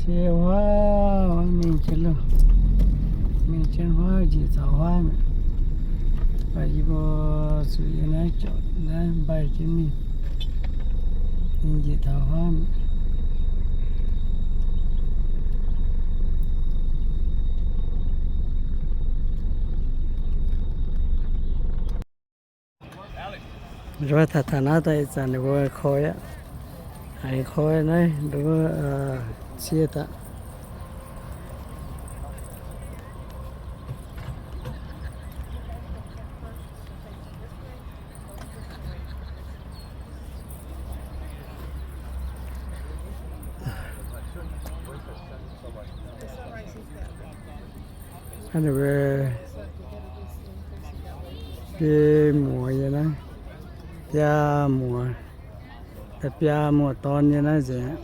Yie huaav mingh jienv loh, mingh jienv huaav njiec taux huaav mi'aqv. Baac yie mbuo zuqc yie naaiv jauv naaiv mbaih jienv mingh, mingh njiec taux huaav mi'aqv. Taux naaiv daaih ih zanc ninh mbuo koi aqv. Haiz koi naaiv nduov ciev daaih. Hnangv naaiv, biei muoz yiem naaiv, biaa muoz, da'biaa muoz-dorn yiem naaiv nzengc,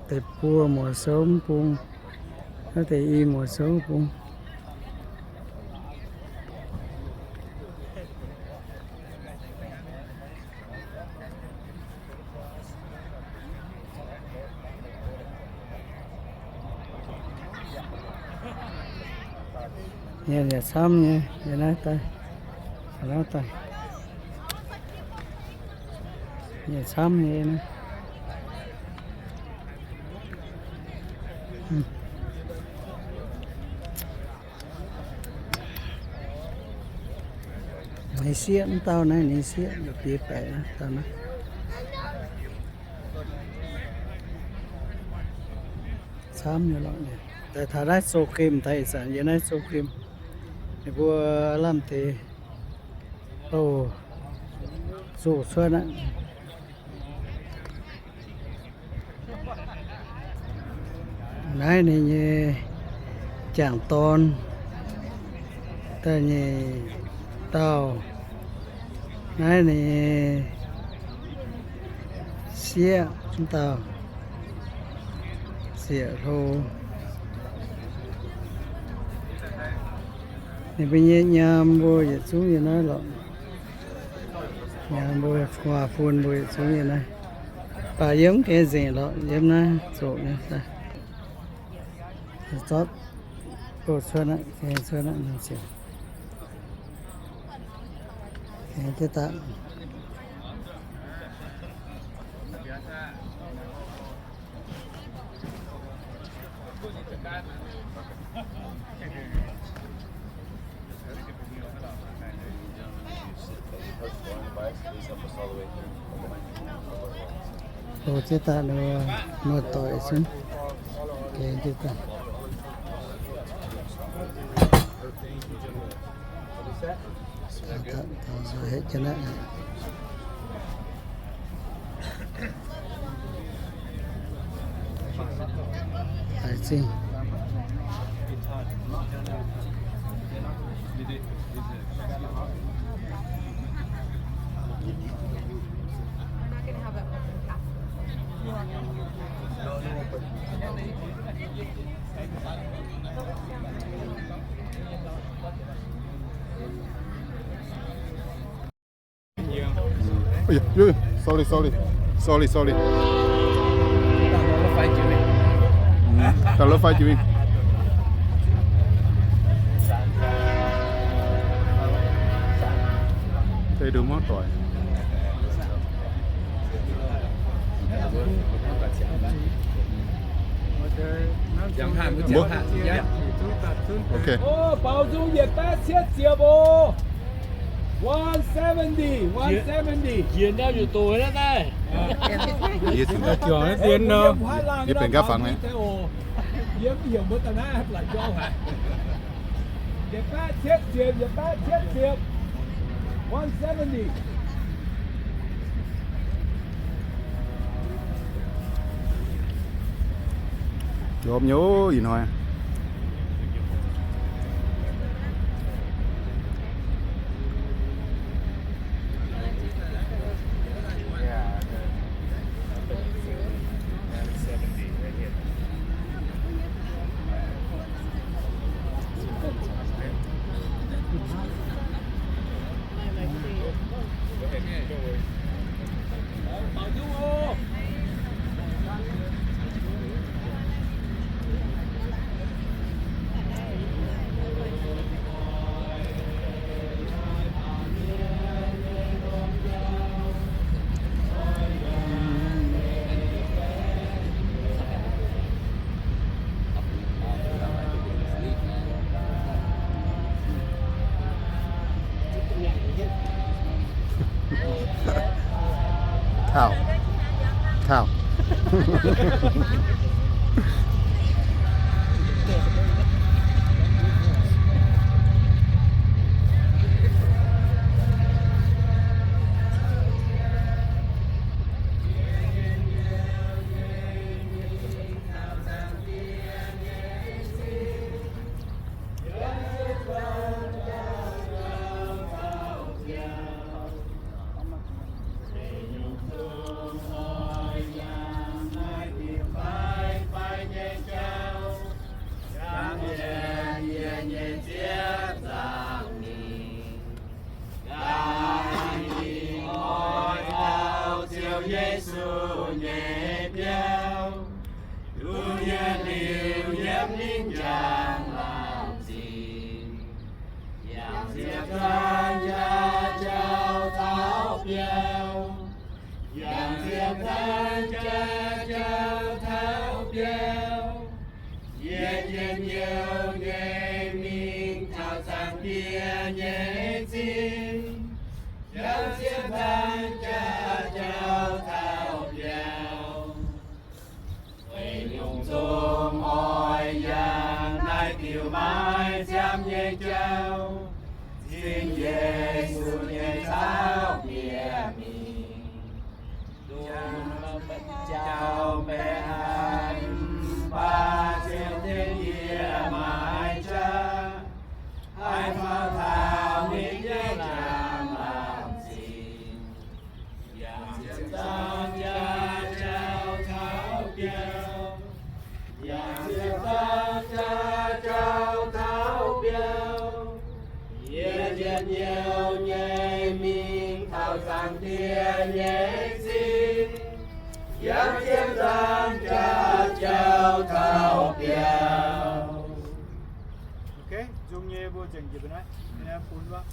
da'buo muoz-souv mv bung, naaiv deix i muoz-souv mv bung. Nyei yaac camv nyei, yie naaiv daaih, naaiv daaih, yaac camv nyei naaiv. Ninh sieqv mv dauh naaiv, ninh sieqv la'bieiv baeqc dauh naaiv. Camv nyei lorqc. Daaih taux naaiv zoh gemh daaih ih zanc yie naaiv zoh gemh. Ninh mbuo lamh deix, o, zoh cuotv aqv. Naaiv ninh nyei jangc dorn da'nyeic dauh. Naaiv ninh nyei sieqv mv dauh, sieqv hlo. Ninh mbuo nyei nyaam mbuo yietc zungv yiem naaiv lorqc. Nyaam mbuo, guaax fun mbuo yietc zungv yiem naaiv. Baac yiem mv gaengh nzengc lorqc, yiem naaiv zoqc nyei daaih. Zorqv, o, cuotv aqv, gaengh cuotv aqv, gaengh jienv daaih. Hlo jienv daaih, muoz-doic zungv gengh jienv daaih. Haiz zingh. Ui, ui, sorry, sorry. Sorry, sorry. Taux lov fai jiu mingh. Taux lov fai jiu mingh. Deix nduov mangv doic. Mbuo, ok. O, baaux nzung yietc baeqv cietv ziepc oc. One seventy, one seventy. Njiec ndau yietc doc naaiv daaih. Yie benx nqaapv fangx naaiv. Yie mv heuc mbuo daaih naaiv la'jauv haic. Yietc baeqv cietv ziepc, yietc baeqv cietv ziepc. One seventy. Yiem nyei ih hnoi. Ziouv Yesu nyei biauv, duqv yie liuz yiem ninh njang laangh zingh. Yangh ziepc zanh jaa jauv taux biauv, yangh ziepc zanh jaa jauv taux biauv. Yie njien-youh nyei mingh taux Zaangc Diex nyei zingh, yangh ziepc zanh jaa jauv taux biauv. Weic nyungc zungv oix yangh naaiv diuh maiv ziangv nyei jauv, cingx Yesu nyei caux bieqc mingh. Dongh jauv-mbenc haic, mv baac Ziouv tengx yie maiv qaqv, haih faaux taux ninh nyei njang laangh zingh. Yangh ziepc zanh jaa jauv taux biauv, yangh ziepc zanh jaa jauv taux biauv. Yie njien-youh nyei mingh taux Zaangc Diex nyei zingh, yangh ziepc zanh jaa jauv taux biauv. Ok, nzung nyei mbuo nzengc njiec mbuo naaiv. Bun wuov,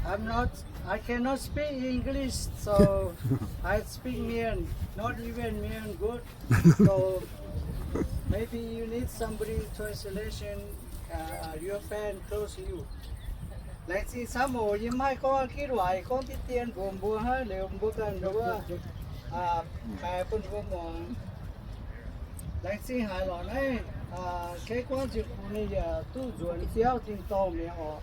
I'm not, I cannot speak English, so I speak Mien, not even Mien good. So maybe you need somebody translation, uh, your friend close to you. Laengz zingh camv oc. Yie mv haih gorngv Giduc waac, gorngv diqv dien mbuox mbuo hnangv, liuz mbuo ganh wuov, aa, kaaix bun mbuo muangx. Laengz zingh haic lorqc naaiv, aa, Kei Guangv Ziepc Kungx ninh yaac duqv nzuonx biauv tin-dorngh mi'aqv oc.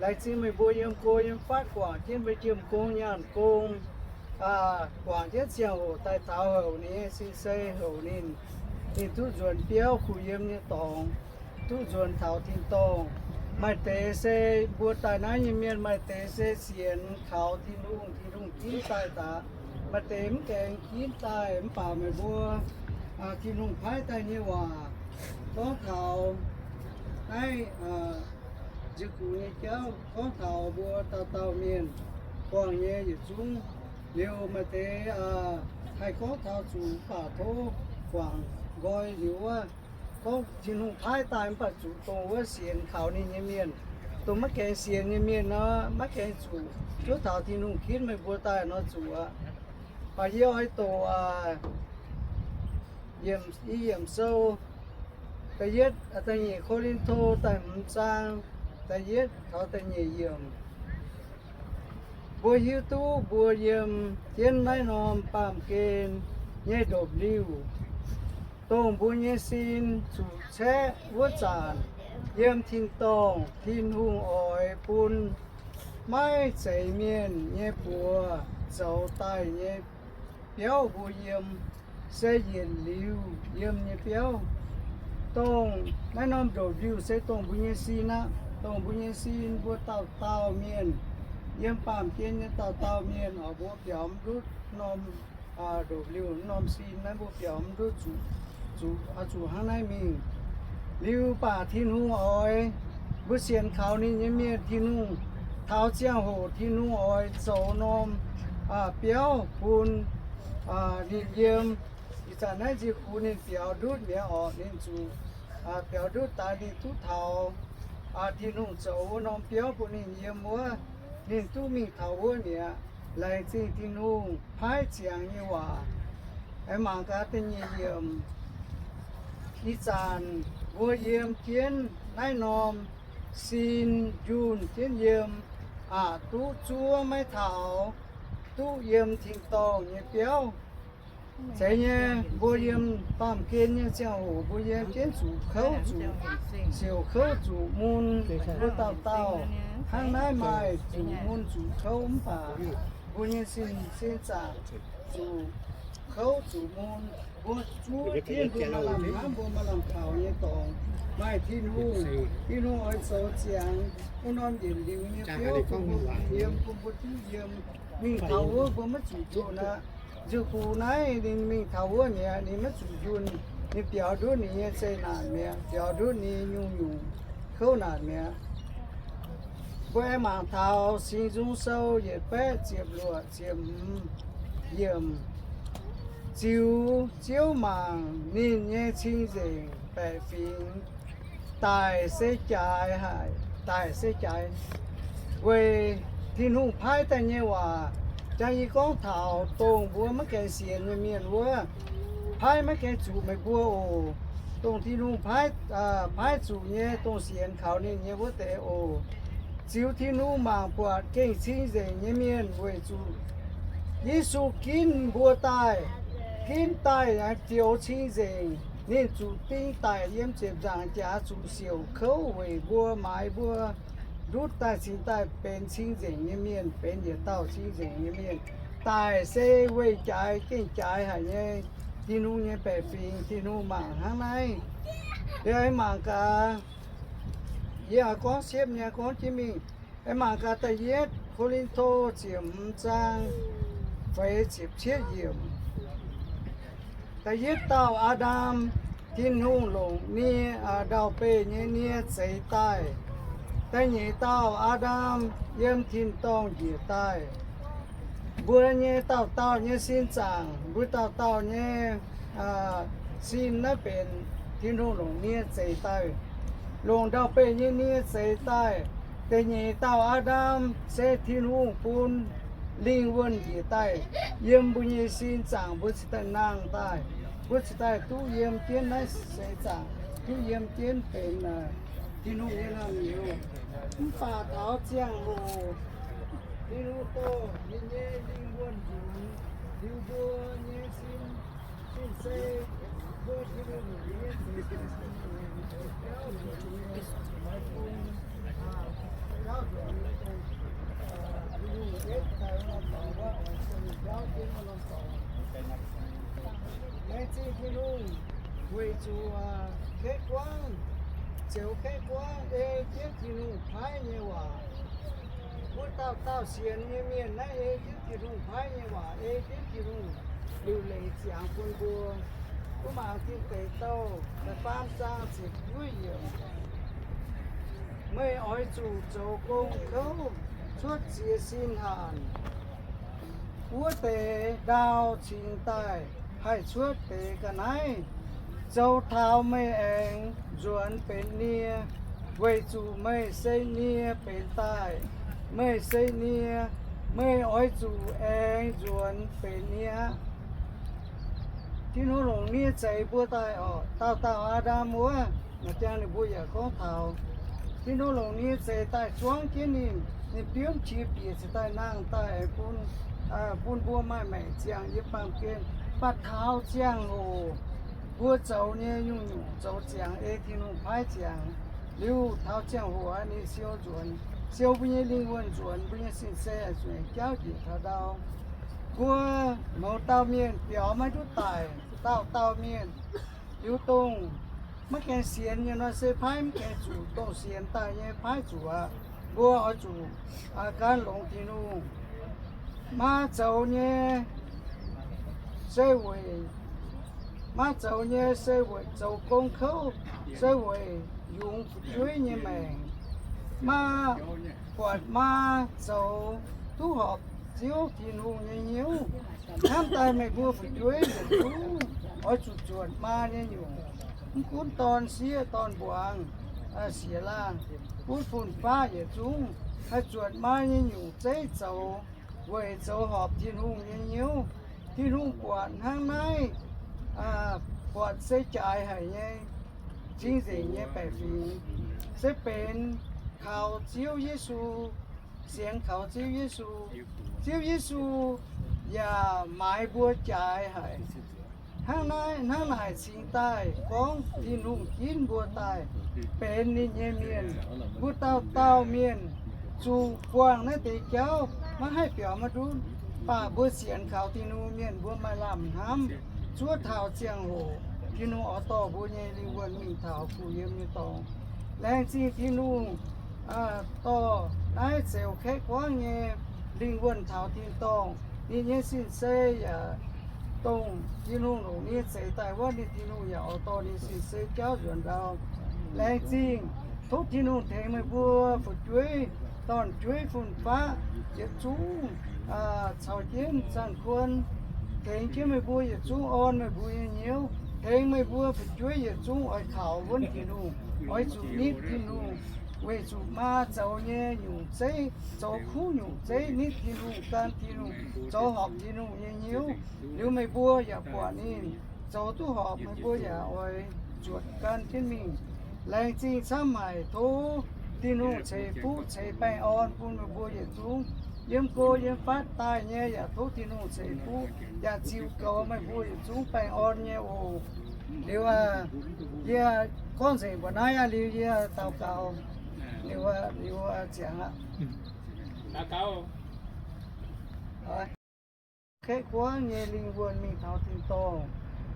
Laengz zingh meih mbuo yiem go yiem fatv guangc jienv mbuo jiem gong nyaanh gong, aa, guangc jienv ziangh hoc daaih taux houc ninh nyei sin sei houc ninh, ninh duqv nzuonx biauv kuh yiem nyei dorngx, duqv nzuonx taux tin-dorngh. Maaih deix se mbuo daaih naaiv nyei mienh, maaih deix se sienx kaux Tin-Hungh, Tin-Hungh ginv daaih daaih. Maaih deix mv gaengh ginv daaih, mv baac meih mbuo, aa, Tin-Hungh paaiv daaih nyei waac gorngv taux naaiv, aa, Ziepc Kungx nyei jauv, gorngv taux mbuo dauh dauh mienh guangc nyei yietc zungv. Liuz maaih deix, aa, haih gorngv taux zuqc mv baac tov guangc nqoi liuz wuov, gorngv Tin-Hungh paaiv daaih mv baac zuqc dongh wuov sienx kaux ninh nyei mienh. Dongh maiv gaengh sienx nyei mienh nor, maiv gaengh zuqc. Zuov taux Tin-Hungh ginv meih mbuo daaih nor zuqc aqv. Baac yie oix doqc, aa, yiemc, i yiemc sou, da'yietv, da'nyeic Ko^lin^to da'hmz zaang, da'yietv taux da'nyeic yiemc. Mbuo hiuv duqv mbuo yiem jienv naaiv norm baamh gen nyei ndopv-liuh, dongh mbuo nyei sin zuqc caeqv wuov zanc, yiem tin-dorngh Tin-Hungh oix bun maiv zeiz mienh nyei buoz zoux daaih nyei biauv mbuo yiem, se yietc liuz yiem nyei biauv. Dongh naaiv norm ndopv-liuh se dongh mbuo nyei sin aqv. Dongh mbuo nyei sin, mbuo dauh dauh mienh, yiem baamh gen nyei dauh dauh mienh oc, mbuo biaux mv ndutv norm, aa, ndopv-liuh, norm sin naaiv mbuo biaux mv ndutv zuqc, zuqc, aa, zuqc hnangv naaiv mingh. Liuz baac Tin-Hungh oix mbuo sienx kaux ninh nyei mienh, Tin-Hungh taux ziangh hoc Tin-Hungh oix zoux norm, aa, biauv bun, aa, ninh yiem. Ih zanc naaiv nziex kuv ninh biaux ndutv mi'aqv orqc. Ninh zuqc biaux ndutv daaih ninh duqv taux Tin-Hungh zoux wuov norm biauv bun ninh yiem wuov, ninh duqv mingh taux wuov mi'aqv. Laengz zingh Tin-Hungh paaiv ziangx nyei waac. Aengx mangc gaax da'nyeic yiemc. Ih zanc mbuo yiem jienv naaiv norm sin njunh jienv yiem, aqc duqv zuov maiv taux, duqv yiem tin-dorngh nyei biauv. Zeiz nyei, mbuo yiem baamh gen nyei ziangh hoc mbuo yiem jienv zuqc kouv zuqc siouc, kouv zuqc mun. Mbuo dauh dauh hnangv naaiv maaih zuqc mun zuqc kouv mv baac mbuo nyei sin, sin zaangc zuqc kouv zuqc mun. Mbuo zuov jienv mbuo maaih lamh hnamv, mbuo maaih lamh kaux nyei dorngx. Maaih Tin-Hungh, Tin-Hungh oix zoux ziangx wuov norm yietc liuz nyei biouv bun mbuo yiem, bun mbuo duqv yiem. Mingh taux wuov mbuo maiv zuqc jun aqv. Nziex kuv naaiv ninh mingh taux wuov mi'aqv, ninh maiv zuqc jun. Ninh biaux ndutv ninh nyei zeqc naanc mi'aqv, biaux ndutv ninh nyei nyungc-nyungc kouv naanc mi'aqv. Mbuo aengx mangc taux Singx Nzung Sou yietc baeqv ziepc luoqc ziepc hmz yiemc. Ziux Ziouv mangc ninh nyei cing-nzengc baeqc fingx, daic se jaaix haic, daic se jaaix. Weic Tin-Hungh paaiv daaih nyei waac, jang yie gorngv taux dongh mbuo maiv gaengh sienx nyei mienh wuov, paaiv maiv gaengh zuqc meih mbuo oc. Dongh Tin-Hungh paaiv, paaiv zuqc nyei, dongh sienx kaux ninh nyei wuov deix oc. Ziux Tin-Hungh mangc buatc gengh cing-nzengc nyei mienh weic zuqc Yesu ginv mbuo daaih, ginv daaih aengx fioux cing-nzengc. Ninh zuqc ding daic yiem ziepc nzaangc jaax zuqc siouc kouv weic mbuo, maaiz mbuo ndutv daaih cingx daaih benx cing-nzengc nyei mienh, benx yietc dauh cing-nzengc nyei mienh. Daic se weih jaaix, gengh jaaix haic nyei. Tin-Hungh nyei baeqc fingx, Tin-Hungh mangc hnangv naaiv. Liuz aengx mangc gaax, yie oix gorngv siepv nyei gorngv jienv mingh. Aengx mangc gaax da'yietv Ko^lin^to ziepc hmz zaang feix ziepc cietv yiemc. Da'yietv dauh Aa^ndam, Tin-Hungh longc nie, ndau-beih nyei nie zeix daaih. Da'nyeic dauh Aa^ndam yiem tin-dorngh njiec daaih. Mbuo nyei dauh dauh nyei sin zaangc, mbuo dauh dauh nyei sin naaiv benx Tin-Hungh longc nie zeix daaih, longc ndau-beih nyei nie zeix daaih. Da'nyeic dauh Aa^ndam se Tin-Hungh bun lingh wuonh njiec daaih yiem mbuo nyei sin zaangc, mbuo cingx daaih nangh daaih, mbuo cingx daaih duqv yiem jienv naaiv seix zaangc, duqv yiem jienv benx Tin-Hungh nyei naamh nyouz. Mv baac taux ziangh hoc Tin-Hungh dorh ninh nyei lingh wuonh nzuonx liuz, mbuo nyei sin Laengz zingh Tin-Hungh weic zuqc ketv guangv, ziouc ketv guangv ei jienv Tin-Hungh paaiv nyei waac. Mbuo dauh dauh sienx nyei mienh naaiv ei jienv Tin-Hungh paaiv nyei waac, ei jienv Tin-Hungh liuc leiz ziangx bun mbuo. Mbuo mangc Tin Deic Douh da'faam zaang ziepc juov yiemc. Meih oix zuqc zoux gong kouv cuotv ziex sin hanc. Wuov deix ndau cingx daaih haih cuotv deix ga'naaiv. Zoux taux meih aengx nzuonx benx nie, weic zuqc meih se nie benx daaih. Meih se nie, meih oix zuqc aengx nzuonx benx nie aqv. Tin-Hungh longc nie zeix mbuo daaih oc. Dauh dauh Aa^ndam wuov, naaic jangx ninh mbuo yaac gorngv taux Tin-Hungh longc nie zeix daaih zuangv jienv ninh, ninh biomv qiex bieqc cingx daaih nangh daaih aengx bun, bun mbuo maaih maengc ziangh yiem baamh gen. Mv baac taux ziangh hoc mbuo zoux nyei nyungc-nyungc zoux ziangx ei Tin-Hungh paaiv ziangx liuz, taux ziangh hoc ninh siou nzuonx, siou mbuo nyei lingh wuonh nzuonx, mbuo nyei sin se zuqc jauv njiec taux ndau. Mbuo mouz dauh mienh biaux maiv duqv daic, dauh dauh mienh liuz dongh maiv gaengh sienx nyei nor se paaiv mv gaengh zuqc, dongh sienx daaih nyei paaiv zuqc aqv. Mbuo oix zuqc gan longx Tin-Hungh. Maa zoux nyei se weic, maa zoux nyei se weic zoux gong kouv, se weic yungz fu'jueiv nyei maengc. Maa buatc maa zoux duqv horpc Ziouv Tin-Hungh nyei hnyouv, hnamv daaih meih mbuo fu'jueiv yietc zungv oix zuqc zuotc maa nyei nyungc. Mv gunv dorn sieqv dorn mbuangz, siex laangh, gunv fun-faqv yietc zungv haih zuotc maa nyei nyungc zeiv zoux, weic zoux horpc Tin-Hungh nyei hnyouv. Tin-Hungh buatc hnangv naaiv, buatc se jaaix haic nyei, cing-nzengc nyei baeqc fingx, se benx kaux Ziouv Yesu, sienx kaux Ziouv Yesu. Ziouv Yesu yaac maaiz mbuo jaaix haic. Hnangv naaiv, hnangv naaic cingx daaih gorngv Tin-Hungh ginv mbuo daaih benx ninh nyei mienh. Mbuo dauh dauh mienh zuqc buangh naaiv deix jauv, maiv haih biaux maiv ndutv. Mv baac mbuo sienx kaux Tin-Hungh mienh mbuo maaih lamh hnamv zuov taux ziangh hoc Tin-Hungh oix dorh mbuo nyei lingh wuonh mingh taux kuh yiem nyei dorngx. Laengz zingh Tin-Hungh dorh naaiv zeux kaeqv guangv nyei lingh wuonh taux tin-dorngh. Ninh nyei sin-sei yaac dongh Tin-Hungh longc ninh nyei zeix daaih wuov, ninh Tin-Hungh yaac oix dorh ninh sin-sei jauv nzuonx ndau. Laengz zingh, tov Tin-Hungh tengx meih mbuo fu'jueiv, dorn-jueiv fun-faqv yietc zungv caux jienv Zaangc Kuon tengx jienv meih mbuo yietc zungv orn meih mbuo nyei hnyouv, tengx meih mbuo fu'jueiv yietc zungv oix kaux wuonv Tin-Hungh, oix zuqc nitv Tin-Hungh, weic zuqc maa zoux nyei nyungc zeiv, zoux kuv nyungc zeiv, nitv Tin-Hungh, gan Tin-Hungh, zoux horpc Tin-Hungh nyei hnyouv. Liuz meih mbuo yaac buatc ninh zoux duqv horpc, meih mbuo yaac oix zuotc gan jienv mingh. Laengz zingh camv haic. Tov Tin-Hungh ceix fuqv ceix baengh orn bun meih mbuo yietc zungv, yiem go yiem fatv daaih nyei yaac tov Tin-Hungh ceix fuqv yaac ziux goux meih mbuo yietc zungv baengh orn nyei oc. Liuz, yie gorngv nzengc mbuoqc naaiv aqv. Liuz yie daux gaux, liuz, liuz ziangx aqv. Kaeqv guangv nyei lingh wuonh mingh taux tin-dorngh.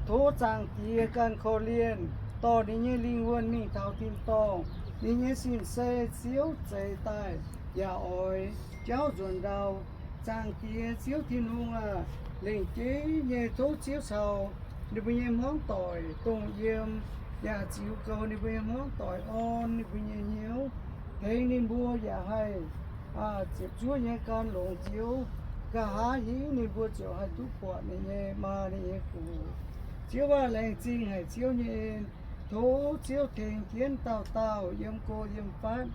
Tov Zaangc Diex ganh korv-lienh dorh ninh nyei lingh wuonh mingh taux tin-dorngh. Ninh nyei sin-sei Ziouv zeix daaih yaac oix jauv nzuonx ndau. Zaangc Diex Ziouv Tin-Hungh aah! Lengc jeiv nyei tov Ziouv caux ninh mbuo nyei hmuangv doic dongh yiem, yaac ziux goux ninh mbuo nyei hmuangv doic, orn ninh mbuo nyei hnyouv, tengx ninh mbuo yaac haih ziepc zuoqv nyei gan longx Ziouv. Nqa'haav hingv ninh mbuo ziouc haih duqv buatc ninh nyei maa ninh nyei gux. Ziouv aah! Laengz zingh haic Ziouv nyei en. Tov Ziouv tengx jienv dauh dauh yiem go yiem fatv,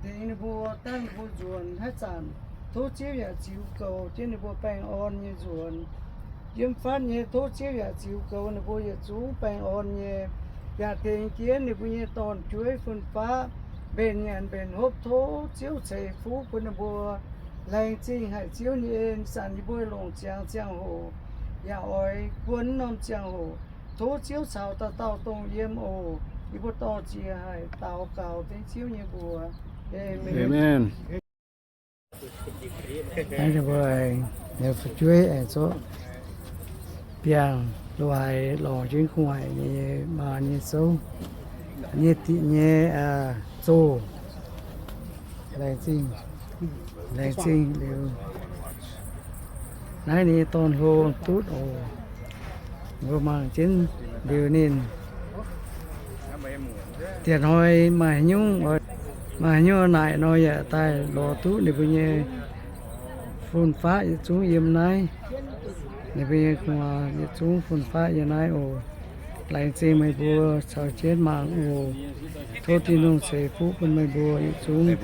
tengx ninh mbuo, dangh ninh mbuo nzuonx haaix zanc, tov Ziouv yaac ziux goux jienv ninh mbuo baengh orn nyei nzuonx. Yiem fatv nyei tov Ziouv yaac ziux goux ninh mbuo yietc zungv baengh orn nyei, yaac tengx jienv ninh mbuo nyei dorn-jueiv fun-faqv mbenc nyanc mbenc hopv. Tov Ziouv ceix fuqv bun ninh mbuo. Laengz zingh haic Ziouv nyei en. Zanc yie mbuo longc ziangx ziangh hoc yaac oix buonv norm ziangh hoc. Tov Ziouv caux dauh dauh dongh yiem oc. Yie mbuo dorh ziex haic daux gaux dengv Ziouv nyei mbuox. Aamen. Naaiv ninh mbuo aengx fu'jueiv aengx zorqv biangh loz-haaix lorngc jienv gu'nguaaic nyei maa nyei zouv, nyei diqc nyei zoh. Laengz zingh, laengz zingh liuz, naaiv ninh nyei dorn-hlo duqv oc. Mbuo mangc jienv liuz ninh dieh hnoi maaih haaix nyungc, maaih haaix nyungc naaic nor yaac daaih lorz duqv ninh mbuo nyei fun-faqv yietc zungv yiem naaiv. Ninh mbuo nyei gu'nguaaz yietc zungv fun-faqv yiem naaiv oc. Laengz zingh meih mbuo caux jienv mangc oc. Tov Tin-Hungh ceix fuqv bun meih mbuo yietc zungv.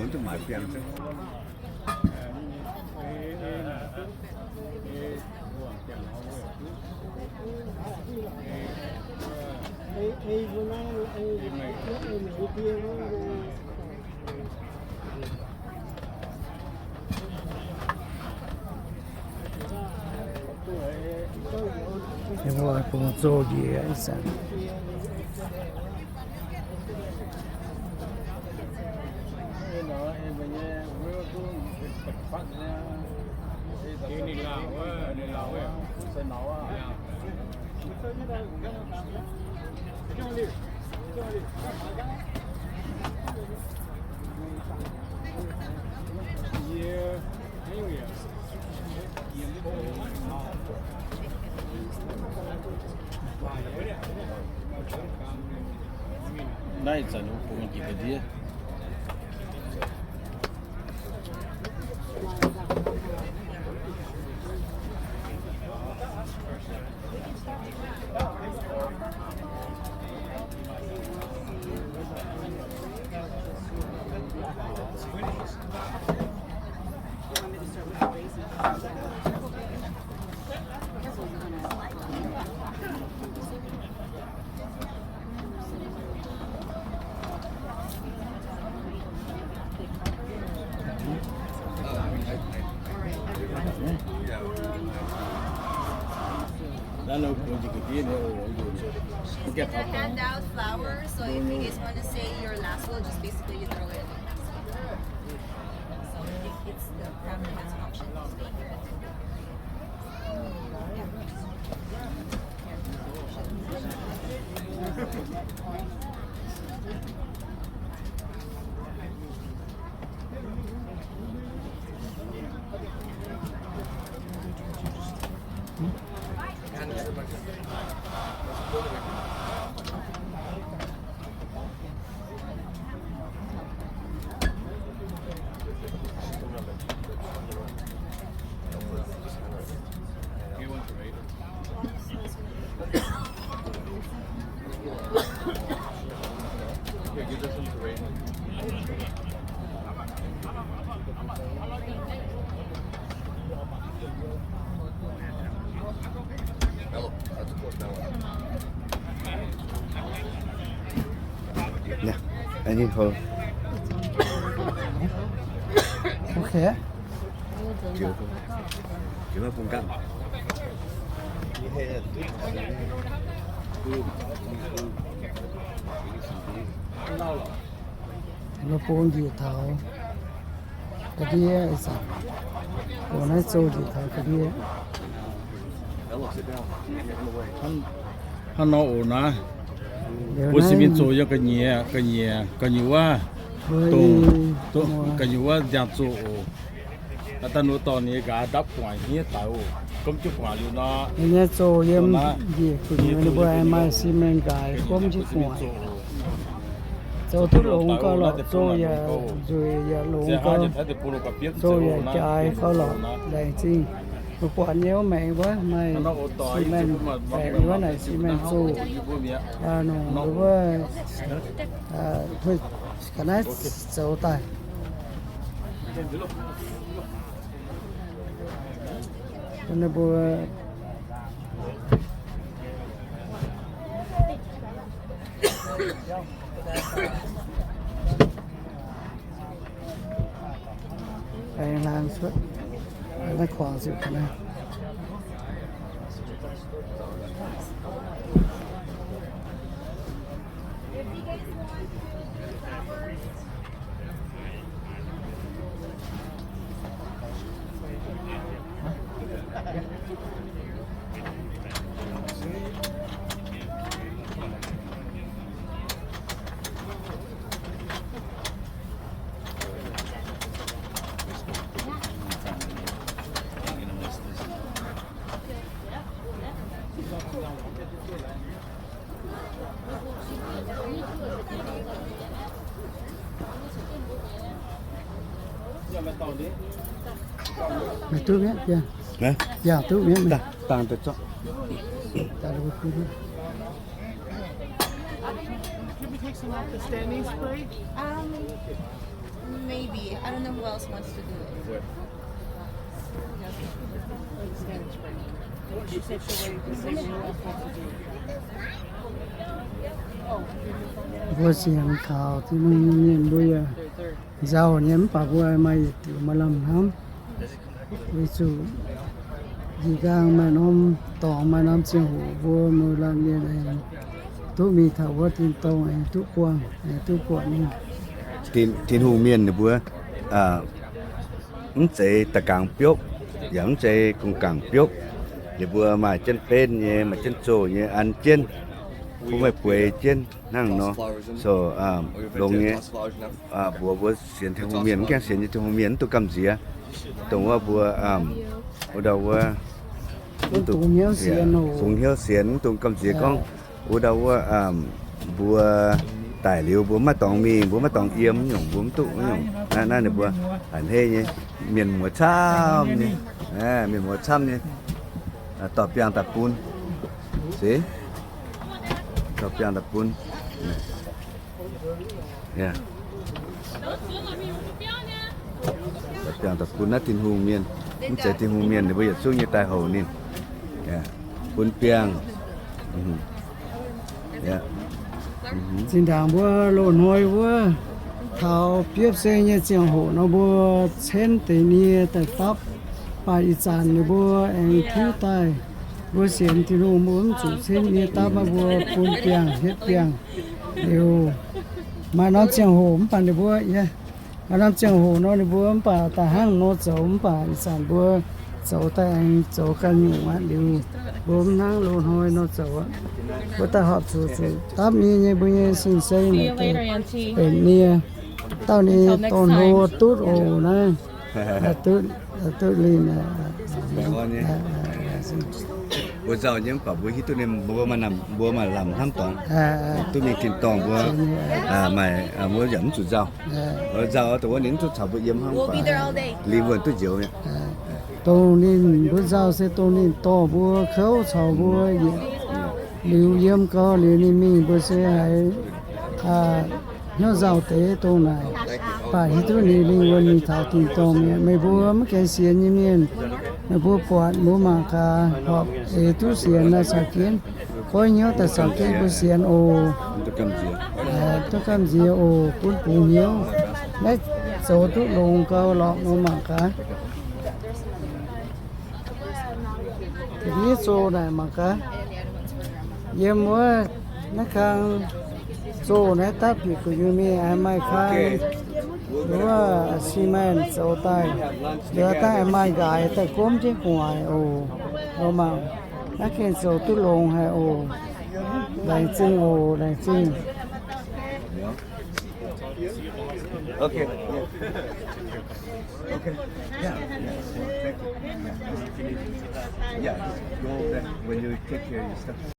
Ninh mbuo bungx zoh njiec ih zanc. Naaiv zanc bungx jiex ga'ndiev. Hand out flowers, so if you guys want to say your last will, just basically you throw it in the basket. So it, it's the family has an option to stay here. Yeah, I need her. Okay. Nor bun njiec taux ga'ndiev ih zanc. Oc, naaiv zoux njiec taux ga'ndiev. Hnangv nor oc naaiv. Mbuo sieqv mingh zoux yiem ga'nyiec, ga'nyiec, ga'nyiec wuov, dongh, dongh ga'nyiec wuov nziang zoh oc. Daaih nor dorh ninh nyei nqaaix ndapv gu'nguaaic hniev daaih oc. Gomv jienv gu'nguaaic liuz nor, ninh nyei zoh yiem njiec gu'nyuoz ninh mbuo maaih cement nqaaix gomv jienv gu'nguaaic. Zoux duqv longx gauh lorqc, zoh yaac nzueic yaac longx gauh, zoh yaac jaaix gauh lorqc, laengz zingh. Mbuo buatc nyei wuov maengx wuov maaih cement, baeqc wuov naaic cement zoh, nongc wuov, ga'naaiv zoux daaih. Ninh mbuo aengx hlang cuotv naaiv kuangx ziouc ga'naaiv. Maiv duqv mi'aqv, biangh. Hả? Biangh duqv mi'aqv. Dangh, dangh daaih zorqv. Can we take some of the standing spray? Um, maybe. I don't know who else wants to do it. Mbuo sienx kaux Tin-Hungh nyei mienh mbuo yaac nzauh nyei, mv baac mbuo maaih yietc diuc maaih lamh hnamv. Weic zuqc njiec nqaang maaih norm dorngx, maaih norm ziangh hoc mbuo muoz-laanh mienh aengx duqv mingh taux wuov tin-dorngh aengx duqv buangh, aengx duqv buatc ninh. Tin, Tin-Hungh mienh ninh mbuo mv zeiz da'gaangx biopv, yaac mv zeiz gong-gaangc biopv. Ninh mbuo maaih jienv benv nyei, maaih jienv zoh nyei, an jienv, mbuo maaih bueix jienv hnangv nor. So, longx nyei. Mbuox mbuo sienx Tin-Hungh mienh, mv gaengh sienx nyei Tin-Hungh mienh mv dungx gamh nziex. Dongh wuov mbuo, wuov ndau wuov, bungx hnyouv sienx, mv dungx gamh nziex gorngv wuov ndau wuov, mbuo daic liuz mbuo maiv dorngx mingh, mbuo maiv dorngx yiem nyungc, mbuo mv duqv nyungc. Naaiv, naaiv ninh mbuo haic hei nyei, mienh muoz camv nyei, mienh muoz camv nyei, dorh biangh daaih bun. Se, dorh biangh daaih bun. Dorh biangh daaih bun naaiv Tin-Hungh mienh. Mv zeiz Tin-Hungh mienh, ninh mbuo yietc zungv nyei daaih houc ninh. Bun biangh. Zinh ndaangc mbuo loz-hnoi wuov, taux biopv seng nyei ziangh hoc nor, mbuo cenv deix nie daaih dapv. Mv baac ih zanc ninh mbuo aengx tiuv daaih Mbuo sienx Tin-Hungh mbuo mv zuqc cimv nyei dapv maiv mbuo bun biangh hietv biangh. Liuz maaih norm ziangh hoc mv baac ninh mbuo, maaih norm ziangh hoc nor ninh mbuo mv baac daaih hnangv nor zoux mv baac ih zanc mbuo zoux daaih aengx zoux ganh nyungc aqv. Liuz mbuo mv hnangv loz-hnoi nor zoux aqv. Mbuo daaih horpc zuqc zuqc dapv mienh nyei mbuo nyei sin sei naaic deix benx nie. Dauh ninh dorh hlo duqv oc naaiv. Duqv, duqv linh. Mbuo nzauh nyei mv baac mbuo hiuv duqv ninh mbuo maaih lamh, mbuo maaih lamh hnamv dorngx. Duqv mingh tin-dorngh mbuo maaih, mbuo yaac mv zuqc nzauh. Nzauh dongh wuov ninh mv duqv caux mbuo yiem hnangv baac lingh wuonh duqv njoux mi'aqv. Dongh ninh mbuo nzauh se dongh ninh dorh mbuo kouv caux mbuo yietc liuz yiem gau liuz ninh mingh mbuo se haiz hnyouv nzauh deix dongh naaic. Baac hiuv duqv ninh lingh wuonh mingh taux tin-dorngh mi'aqv. Meih mbuo maiv gaengh sienx nyei mienh, meih mbuo buatc mbuo mangc gaax, horpc eix duqv sienx naaic caux jienv, goiv hnyouv daaih caux jienv mbuo sienx oc. Duqv gamh nziex oc, bun bungx hnyouv. Naaiv zoux duqv longx gau lorqc, mbuo mangc gaax. Da'nyeic zoh naaic mangc gaax. Yiem wuov naaiv kang zoh naaiv dapv bieqc gu'nyuoz mingh maaih kang wuov cement zoux daaih. Liuz daaih maaih nqaaix daaih gomv jienv gu'nguaaic oc. Mbuo mangc, naaiv gengh zoux duqv longx haic oc. Laengz zingh oc, laengz zingh.